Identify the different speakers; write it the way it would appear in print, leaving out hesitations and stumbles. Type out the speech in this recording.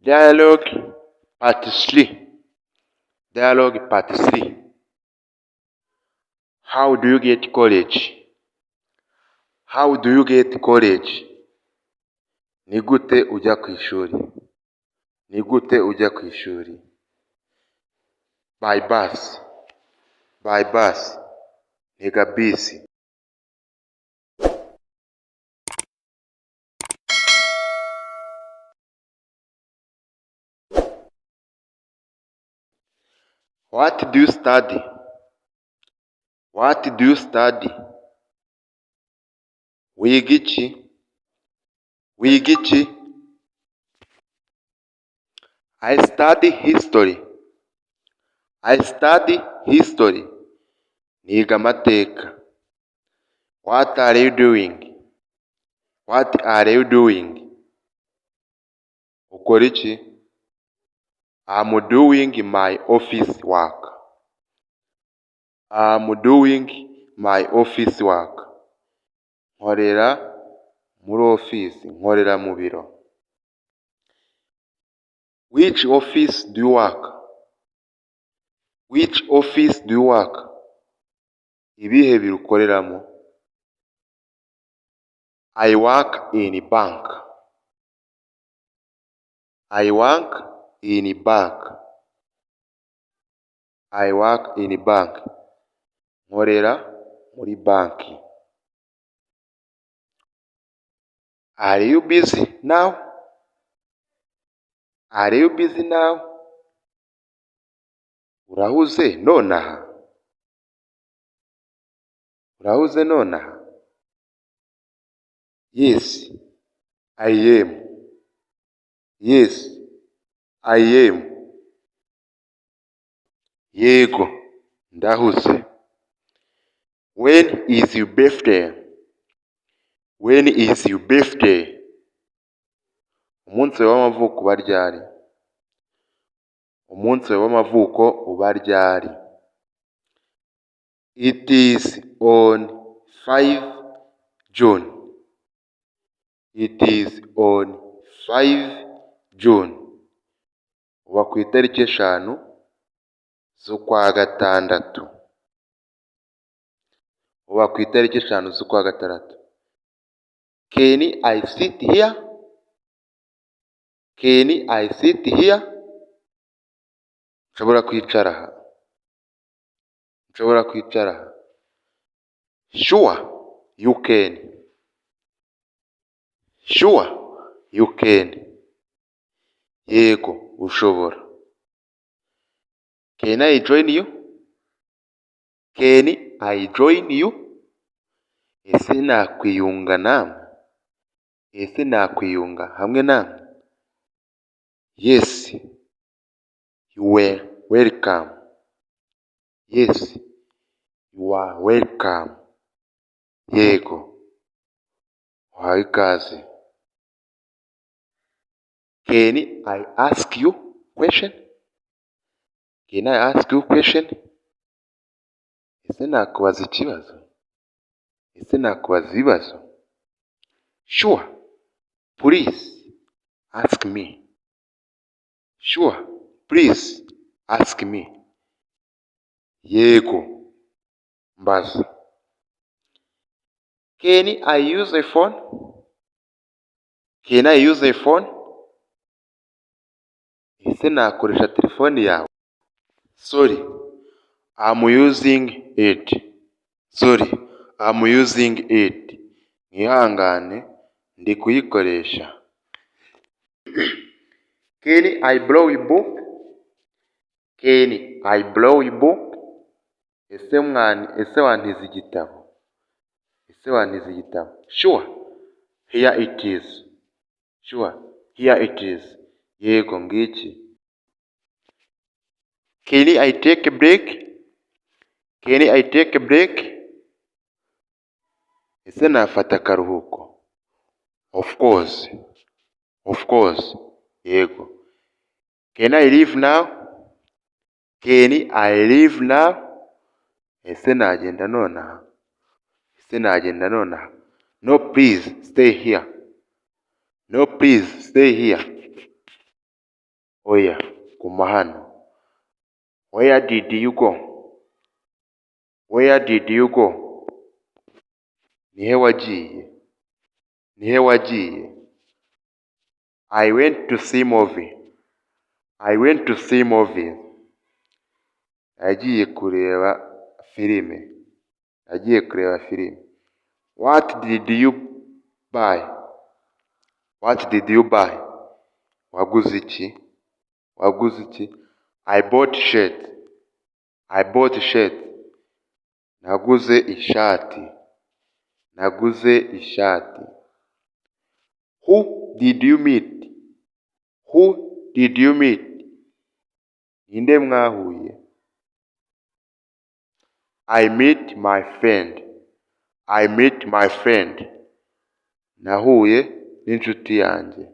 Speaker 1: Dialogue Part 3. Dialogue Part 3. How do you get college? How do you get college? Ni gute ujya ku ishuri? Ni gute ujya ku ishuri? By bus. By bus. Ntega bisi. What do you study? What do you study? Wiga iki? Wiga iki? I study history. I study history. Niga amateka. What are you doing? What are you doing? Ukora iki? I'm doing my office work. I'm doing my office work. Nkorera muri office, nkorera mu biro. Which office do you work? Which office do you work? Ibihe biro ukoreramo? I work in bank. I work in bank. I work in bank. Nkorera muri banki. Are you busy now? Are you busy now? Urahuze nonaha? Urahuze nonaha? Yes, I am. Yes, I am. Yego, ndahuze. When is your birthday? When is your birthday? Umunsi wawe w'amavuko uba ryari? Umunsi wawe w'amavuko uba ryari? It is on 5 June. It is on 5 June. Uba ku itariki 5 z'ukwa gatandatu. Uba ku itariki 5 z'ukwa gatandatu. Can I sit here? Can I sit here? Nshobora kwicara aha. Nshobora kwicara aha. Sure, you can. Sure, you can. Yego, ushobora. Can I join you? Can I join you? Ese nakwiyunga namwe? Ese nakwiyunga hamwe namwe? Yes, you were welcome. Yes, you are welcome. Yego, uhawe ikaze. Can I ask you question? Can I ask you question? Ese nakubaza ikibazo? Ese nakubaza ibibazo? Sure, please ask me. Sure, please ask me. Yego, mbaza. Can I use a phone? Can I use a phone? Ese nakoresha telefone yawe? Sorry, I'm using it. Sorry, I'm using it. Mwihangane, ndi kuyikoresha. Can I borrow a book? Can I borrow a book? Ese wantiza igitabo? Ese wantiza igitabo? Sure, here it is. Sure, here it is. Yego, ngiki. Can I take a break? Can I take a break? Ese nafata akaruhuko? Of course. Of course. Yego. Can I leave now? Can I leave now? Ese nagenda nonaha? Ese nagenda nonaha? No, please stay here. No, please stay here. Oya, guma hano. Where did you go? Where did you go? Nihe wagiye? Nihe wagiye? I went to see movie. I went to see movie. Nagiye kureba filime. Nagiye kureba filime. What did you buy? What did you buy? Waguze iki? Waguze iki? I bought shirt. I bought shirt. Naguze ishati. Naguze ishati. Who did you meet? Who did you meet? Ninde mwahuye? I met my friend. I met my friend. Nahuye n'inshuti yanjye.